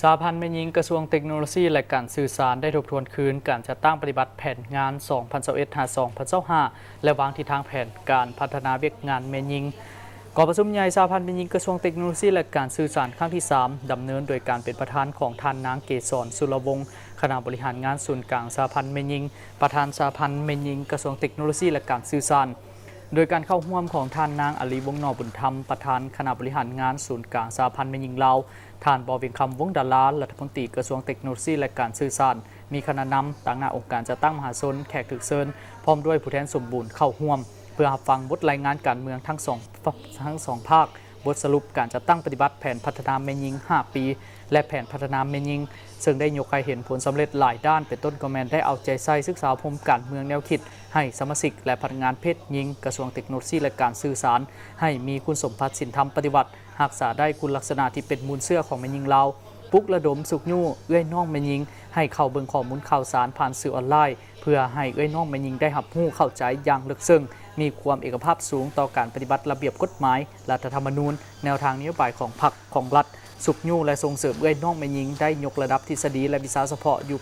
ສະຫະພັນແມ່ຍິງ ກະຊວງເຕັກໂນໂລຊີ ແລະ ການສື່ສານ ໄດ້ທົບທວນຄືນການຈັດຕັ້ງປະຕິບັດແຜນງານ ສອງພັນຊາວເອັດ ຫາ ສອງພັນຊາວຫ້າ ແລະ ວາງທິດທາງແຜນການພັດທະນາວຽກງານແມ່ຍິງ. ກອງປະຊຸມໃຫຍ່ສະຫະພັນແມ່ຍິງ ກະຊວງເຕັກໂນໂລຊີ ແລະ ການສື່ສານ ຄັ້ງທີສາມ ດຳເນີນໂດຍການເປັນປະທານຂອງທ່ານນາງ ເກສອນ ສຸລະວົງ ຄະນະບໍລິຫານງານສູນກາງສະຫະພັນແມ່ຍິງ, ປະທານສະຫະພັນແມ່ຍິງ ກະຊວງເຕັກໂນໂລຊີ ແລະ ການສື່ສານ. ໂດຍການເຂົ້າຮ່ວມຂອງທ່ານນາງ ອາລີ ວົງໜໍບຸນທຳ ປະທານຄະນະບໍລິຫານງານສູນກາງສະຫະພັນແມ່ຍິງລາວ, ທ່ານ ບໍ່ວຽງຄຳ ວົງດາລາ ລັດຖະມົນຕີກະຊວງເຕັກໂນໂລຊີ ແລະ ການສື່ສານ, ມີຄະນະນຳ, ຕາງໜ້າອົງການຈັດຕັ້ງມະຫາຊົນ, ແຂກຖືກເຊີນ ພ້ອມດ້ວຍຜູ້ແທນສົມບູນເຂົ້າຮ່ວມ ເພື່ອຮັບຟັງບົດລາຍງານການເມືອງທັງສອງ ທັງສອງພາກ, ບົດສະຫຼຸບການຈັດຕັ້ງປະຕິບັດແຜນພັດທະນາແມ່ຍິງຫ້າປີ ແລະ ແຜນພັດທະນາແມ່ຍິງ, ເຊິ່ງໄດ້ຍົກໃຫ້ເຫັນຜົນສຳເລັດຫຼາຍດ້ານ, ເປັນຕົ້ນກໍແມ່ນໄດ້ເອົາໃຈໃສ່ສຶກສາອົບຮົມການເມືອງແນວຄິດ ໃຫ້ສະມາຊິກ ແລະ ພະນັກງານເພດຍິງ ກະຊວງເຕັກໂນໂລຊີ ແລະ ການສື່ສານ ໃຫ້ມີຄຸນສົມບັດສິນທຳປະຕິວັດ, ຮັກສາໄດ້ຄຸນລັກສະນະທີ່ເປັນມູນເຊື້ອຂອງແມ່ຍິງລາວ, ປຸກລະດົມຊຸກຍູ້ເອື້ອຍນ້ອງແມ່ຍິງໃຫ້ເຂົ້າເບິ່ງຂໍ້ມູນຂ່າວສານຜ່ານສື່ອອນລາຍ, ເພື່ອໃຫ້ເອື້ອຍນ້ອງແມ່ຍິງໄດ້ຮັບຮູ້ເຂົ້າໃຈຢ່າງເລິກເຊິ່ງ, ມີຄວາມເອກະພາບສູງຕໍ່ການປະຕິບັດລະບຽບກົດໝາຍ, ລັດຖະທຳມະນູນ, ແນວທາງນະໂຍບາຍຂອງພັກ, ຂອງລັດ, ຊຸກຍູ້ ແລະ ສົ່ງເສີມເອື້ອຍນ້ອງແມ່ຍິງໄດ້ຍົກລະດັບທິດສະດີ ແລະ ວິຊາສະເພາະຢູ່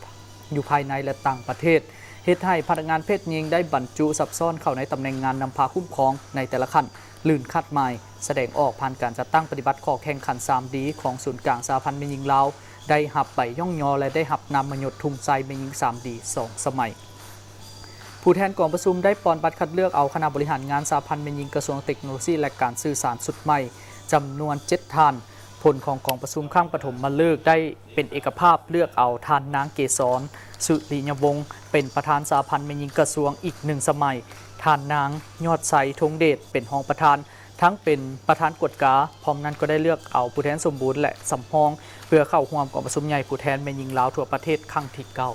ຢູ່ພາຍໃນ ແລະ ຕ່າງປະເທດ, ເຮັດໃຫ້ພະນັກງານເພດຍິງໄດ້ບັນຈຸຊັບຊ້ອນເຂົ້າໃນຕຳແໜ່ງງານນຳພາຄຸ້ມຄອງໃນແຕ່ລະຂັ້ນ, ລື່ນຄາດໝາຍ, ສະແດງອອກຜ່ານການຈັດຕັ້ງປະຕິບັດຂໍ້ແຂ່ງຂັນສາມດີຂອງສູນກາງສະຫະພັນແມ່ຍິງລາວ, ໄດ້ຮັບໃບຍ້ອງຍໍ ແລະ ໄດ້ຮັບນາມມະຍົດທຸງໄຊແມ່ຍິງສາມດີສອງສະໄໝ. ຜູ້ແທນກອງປະຊຸມໄດ້ປ່ອນບັດຄັດເລືອກເອົາຄະນະບໍລິຫານງານສະຫະພັນແມ່ຍິງກະຊວງເຕັກໂນໂລຊີ ແລະ ການສື່ສານຊຸດໃໝ່ ຈຳນວນເຈັດທ່ານ. ຜົນຂອງກອງປະຊຸມຄັ້ງປະຖົມມະເລີກໄດ້ເປັນເອກະພາບເລືອກເອົາທ່ານນາງ ເກສອນ ສຸລິຍະວົງ ເປັນປະທານສະຫະພັນແມ່ຍິງກະຊວງອີກໜຶ່ງສະໄໝ, ທ່ານນາງ ຍອດໄຊ ທົງເດດ ເປັນຮອງປະທານ, ທັງເປັນປະທານກວດກາ, ພ້ອມນັ້ນກໍໄດ້ເລືອກເອົາຜູ້ແທນສົມບູນ ແລະ ສຳຮອງ ເພື່ອເຂົ້າຮ່ວມກອງປະຊຸມໃຫຍ່ຜູ້ແທນແມ່ຍິງລາວທົ່ວປະເທດຄັ້ງທີເກົ້າ.